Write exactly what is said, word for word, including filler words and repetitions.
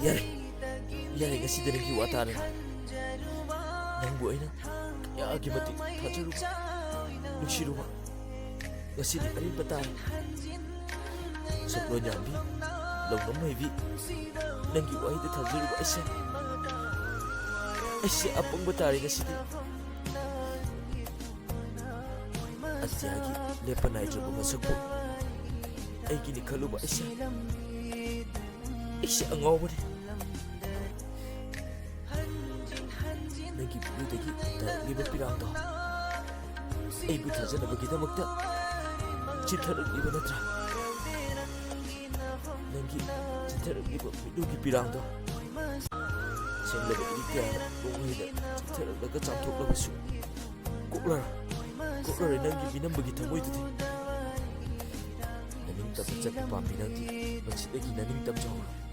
ꯌꯥꯔꯦ, ꯌꯥꯔꯦ, ꯉꯁꯤꯗꯤ ꯅꯪꯒꯤ ꯋꯥ ꯇꯥꯔꯦ꯫ ꯅꯪꯕꯨ ꯑꯩꯅ ꯀꯌꯥꯒꯤ ꯃꯇꯤꯛ ꯊꯥꯖꯔꯨꯕ, ꯅꯨꯡꯁꯤꯔꯨꯕ, ꯉꯁꯤꯗꯤ ꯑꯔꯦꯝꯕ ꯇꯥꯔꯦ꯫ ꯁꯛꯂꯣꯟ ꯌꯥꯝꯕꯤ, ꯂꯧꯅꯝ ꯍꯩꯕꯤ, ꯅꯪꯒꯤ ꯋꯥꯍꯩꯗ ꯊꯥꯖꯔꯨꯕ ꯑꯩꯁꯦ, ꯑꯩꯁꯦ ꯑꯄꯪꯕ ꯇꯥꯔꯦ ꯉꯁꯤꯗꯤ꯫ ꯑꯇꯤꯌꯥꯒꯤ ꯂꯦꯞꯄ ꯅꯥꯏꯗ꯭ꯔꯕ ꯃꯁꯛꯄꯨ ꯑꯩꯒꯤꯅꯤ ꯈꯜꯂꯨꯕ ꯑꯩꯁꯦ, ꯑꯩꯁꯦ ꯑꯉꯥꯎꯕꯅꯤ꯫ ꯅꯪꯒꯤ ꯄꯨꯛꯅꯤꯡꯗꯒꯤ ꯇꯥꯔꯛꯂꯤꯕ ꯄꯤꯔꯥꯡꯗꯣ ꯑꯩꯕꯨ ꯊꯥꯖꯅꯕꯒꯤꯗꯃꯛꯇ ꯆꯤꯟꯊꯔꯛꯂꯤꯕ ꯅꯠꯇ꯭ꯔꯥ? ꯅꯪꯒꯤ ꯆꯤꯟꯊꯔꯛꯂꯤꯕ ꯃꯤꯠꯂꯨꯒꯤ ꯄꯤꯔꯥꯡꯗꯣ ꯁꯦꯡꯂꯕ ꯏꯔꯤꯛ ꯀꯌꯥꯅ ꯅꯣꯡꯃꯩꯗ ꯆꯤꯟꯊꯔꯛꯂꯒ ꯆꯥꯝꯊꯣꯛꯂꯕꯁꯨ ꯀꯣꯛꯂꯔꯣꯏ, ꯀꯣꯛꯂꯔꯣꯏ ꯅꯪꯒꯤ ꯃꯤꯅꯝꯕꯒꯤ ꯊꯃꯣꯏꯗꯨꯗꯤ꯫ ꯅꯅꯤꯡꯇꯝꯕ ꯆꯠꯄ ꯄꯥꯝꯕꯤ ꯅꯪꯗꯤ ꯃꯁꯤꯗꯒꯤ ꯅꯅꯤꯡ ꯇꯝꯖꯍꯧꯔꯣ꯫